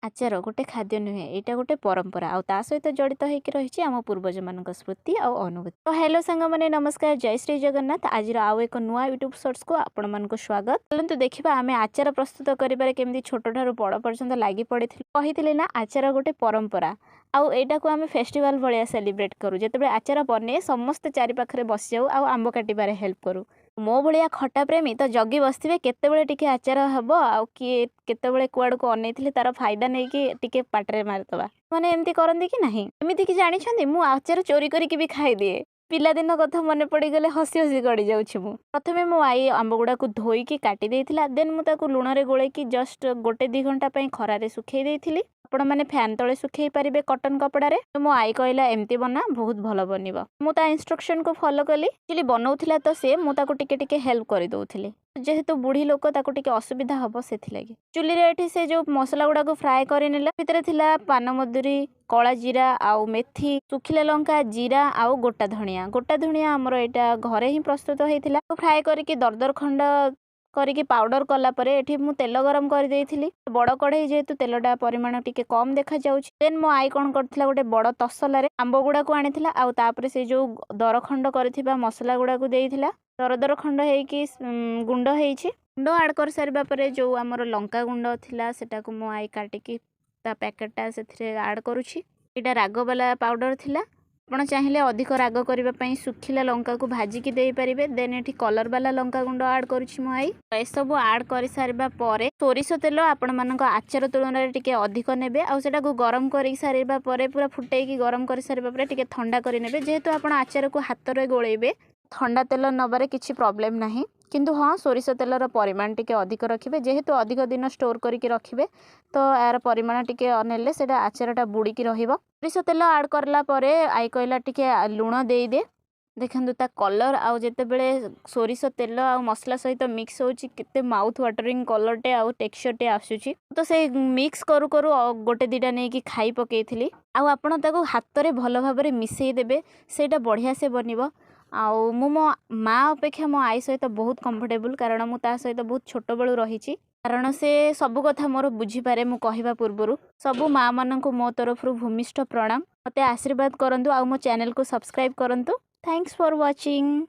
ଆଚାର ଗୋଟେ ଖାଦ୍ୟ ନୁହେଁ, ଏଇଟା ଗୋଟେ ପରମ୍ପରା ଆଉ ତା ସହିତ ଜଡ଼ିତ ହେଇକି ରହିଛି ଆମ ପୂର୍ବଜମାନଙ୍କ ସ୍ମୃତି ଆଉ ଅନୁଭୂତି। ତ ହ୍ୟାଲୋ ସାଙ୍ଗମାନେ, ନମସ୍କାର, ଜୟ ଶ୍ରୀ ଜଗନ୍ନାଥ। ଆଜିର ଆଉ ଏକ ନୂଆ ୟୁଟ୍ୟୁବ୍ ସର୍ଟସକୁ ଆପଣମାନଙ୍କୁ ସ୍ୱାଗତ। ଚାଲନ୍ତୁ ଦେଖିବା ଆମେ ଆଚାର ପ୍ରସ୍ତୁତ କରିବାରେ କେମିତି ଛୋଟଠାରୁ ବଡ଼ ପର୍ଯ୍ୟନ୍ତ ଲାଗି ପଡ଼ିଥିଲୁ। କହିଥିଲି ନା, ଆଚାର ଗୋଟେ ପରମ୍ପରା ଆଉ ଏଇଟାକୁ ଆମେ ଫେଷ୍ଟିଭାଲ ଭଳିଆ ସେଲିବ୍ରେଟ୍ କରୁ। ଯେତେବେଳେ ଆଚାର ବନେ, ସମସ୍ତେ ଚାରିପାଖରେ ବସିଯାଉ ଆଉ ଆମ୍ବ କାଟିବାରେ ହେଲ୍ପ କରୁ। ମୋ ଭଳିଆ ଖଟା ପ୍ରେମୀ ତ ଜଗି ବସିଥିବେ କେତେବେଳେ ଟିକେ ଆଚାର ହେବ ଆଉ କିଏ କେତେବେଳେ କୁଆଡ଼କୁ ଅନେଇଥିଲେ ତାର ଫାଇଦା ନେଇକି ଟିକେ ପାଟିରେ ମାରିଦେବା। ମାନେ ଏମିତି କରନ୍ତି କି ନାହିଁ? ଏମିତିକି ଜାଣିଛନ୍ତି, ମୁଁ ଆଚାର ଚୋରି କରିକି ବି ଖାଇଦିଏ। ପିଲାଦିନ କଥା ମନେ ପଡ଼ିଗଲେ ହସି ହସି ଗଡ଼ି ଯାଉଛି ମୁଁ। ପ୍ରଥମେ ମୋ ଆଈ ଆମ୍ବ ଗୁଡ଼ାକୁ ଧୋଇକି କାଟି ଦେଇଥିଲା। ଦେନ୍ ମୁଁ ତାକୁ ଲୁଣରେ ଗୋଳେଇକି ଜଷ୍ଟ 1-2 ଘଣ୍ଟା ପାଇଁ ଖରାରେ ଶୁଖେଇ ଦେଇଥିଲି। ଆପଣମାନେ ଫ୍ୟାନ୍ ତଳେ ଶୁଖେଇ ପାରିବେ କଟନ୍ କପଡ଼ାରେ। ମୋ ଆଈ କହିଲା, ଏମିତି ବନା, ବହୁତ ଭଲ ବନିବ। ମୁଁ ତା ଇନଷ୍ଟ୍ରକ୍ସନକୁ ଫଲୋ କଲି। ଆକ୍ଚୁଆଲି ବନଉଥିଲା ତ ସେ, ମୁଁ ତାକୁ ଟିକେ ଟିକେ ହେଲ୍ପ କରିଦେଉଥିଲି, ଯେହେତୁ ବୁଢ଼ୀ ଲୋକ, ତାକୁ ଟିକେ ଅସୁବିଧା ହବ ସେଥିଲାଗି। ଚୁଲିରେ ଏଠି ସେ ଯେଉଁ ମସଲା ଗୁଡ଼ାକୁ ଫ୍ରାଏ କରିନେଲା, ଭିତରେ ଥିଲା ପାନମଧୁରୀ, କଳା ଜିରା ଆଉ ମେଥି, ଶୁଖିଲା ଲଙ୍କା, ଜିରା ଆଉ ଗୋଟା ଧଣିଆ। ଗୋଟା ଧଣିଆ ଆମର ଏଇଟା ଘରେ ହିଁ ପ୍ରସ୍ତୁତ ହେଇଥିଲା। ଫ୍ରାଏ କରିକି ଦରଦର ଖଣ୍ଡ କରିକି ପାଉଡ଼ର କଲା ପରେ ଏଠି ମୁଁ ତେଲ ଗରମ କରିଦେଇଥିଲି। ବଡ଼ କଢ଼େଇ ଯେହେତୁ ତେଲଟା ପରିମାଣ ଟିକେ କମ୍ ଦେଖାଯାଉଛି। ଦେନ୍ ମୋ ଆଈ କ'ଣ କରିଥିଲା, ଗୋଟେ ବଡ଼ ତସଲାରେ ଆମ୍ବ ଗୁଡ଼ାକୁ ଆଣିଥିଲା ଆଉ ତାପରେ ସେ ଯେଉଁ ଦରଖଣ୍ଡ କରିଥିବା ମସଲା ଗୁଡ଼ାକୁ ଦେଇଥିଲା। ଦରଦର ଖଣ୍ଡ ହେଇକି ଗୁଣ୍ଡ ହେଇଛି। ଗୁଣ୍ଡ ଆଡ଼୍ କରିସାରିବା ପରେ ଯେଉଁ ଆମର ଲଙ୍କା ଗୁଣ୍ଡ ଥିଲା, ସେଟାକୁ ମୋ ଆଈ କାଟିକି ତା ପ୍ୟାକେଟଟା ସେଥିରେ ଆଡ଼୍ କରୁଛି। ଏଇଟା ରାଗବାଲା ପାଉଡ଼ର ଥିଲା। ଆପଣ ଚାହିଁଲେ ଅଧିକ ରାଗ କରିବା ପାଇଁ ଶୁଖିଲା ଲଙ୍କାକୁ ଭାଜିକି ଦେଇପାରିବେ। ଦେନ୍ ଏଠି କଲର୍ ବାଲା ଲଙ୍କା ଗୁଣ୍ଡ ଆଡ଼୍ କରୁଛି ମୋ ଆଈ। ଏସବୁ ଆଡ଼୍ କରିସାରିବା ପରେ ସୋରିଷ ତେଲ ଆପଣମାନଙ୍କ ଆଚାର ତୁଳନାରେ ଟିକେ ଅଧିକ ନେବେ ଆଉ ସେଟାକୁ ଗରମ କରି ସାରିବା ପରେ, ପୁରା ଫୁଟେଇକି ଗରମ କରିସାରିବା ପରେ ଟିକେ ଥଣ୍ଡା କରିନେବେ। ଯେହେତୁ ଆପଣ ଆଚାରକୁ ହାତରେ ଗୋଳେଇବେ, ଥଣ୍ଡା ତେଲ ନେବାରେ କିଛି ପ୍ରୋବ୍ଲେମ୍ ନାହିଁ। କିନ୍ତୁ ହଁ, ସୋରିଷ ତେଲର ପରିମାଣ ଟିକେ ଅଧିକ ରଖିବେ। ଯେହେତୁ ଅଧିକ ଦିନ ଷ୍ଟୋର୍ କରିକି ରଖିବେ, ତ ଏହାର ପରିମାଣ ଟିକେ ନେଲେ ସେଇଟା ଆଚାରଟା ବୁଡ଼ିକି ରହିବ। ସୋରିଷ ତେଲ ଆଡ଼୍ କଲା ପରେ ଆଈ କହିଲା, ଟିକେ ଲୁଣ ଦେଇଦେ। ଦେଖନ୍ତୁ ତା କଲର୍ ଆଉ ଯେତେବେଳେ ସୋରିଷ ତେଲ ଆଉ ମସଲା ସହିତ ମିକ୍ସ ହେଉଛି, କେତେ ମାଉଥ୍ ୱାଟରିଂ କଲର୍ଟେ ଆଉ ଟେକ୍ସଚର୍ଟେ ଆସୁଛି। ତ ସେଇ ମିକ୍ସ କରୁ କରୁ ଗୋଟେ ଦୁଇଟା ନେଇକି ଖାଇ ପକେଇଥିଲି। ଆଉ ଆପଣ ତାକୁ ହାତରେ ଭଲ ଭାବରେ ମିଶାଇ ଦେବେ, ସେଇଟା ବଢ଼ିଆ ସେ ବନିବ। ଆଉ ମୁଁ ମୋ ମା ଅପେକ୍ଷା ମୋ ଆଈ ସହିତ ବହୁତ କମ୍ଫର୍ଟେବୁଲ୍, କାରଣ ମୁଁ ତା ସହିତ ବହୁତ ଛୋଟବେଳୁ ରହିଛି, କାରଣ ସେ ସବୁ କଥା ମୋର ବୁଝିପାରେ ମୁଁ କହିବା ପୂର୍ବରୁ। ସବୁ ମାଆମାନଙ୍କୁ ମୋ ତରଫରୁ ଭୂମିଷ୍ଠ ପ୍ରଣାମ। ମୋତେ ଆଶୀର୍ବାଦ କରନ୍ତୁ ଆଉ ମୋ ଚ୍ୟାନେଲକୁ ସବସ୍କ୍ରାଇବ୍ କରନ୍ତୁ। Thanks for watching.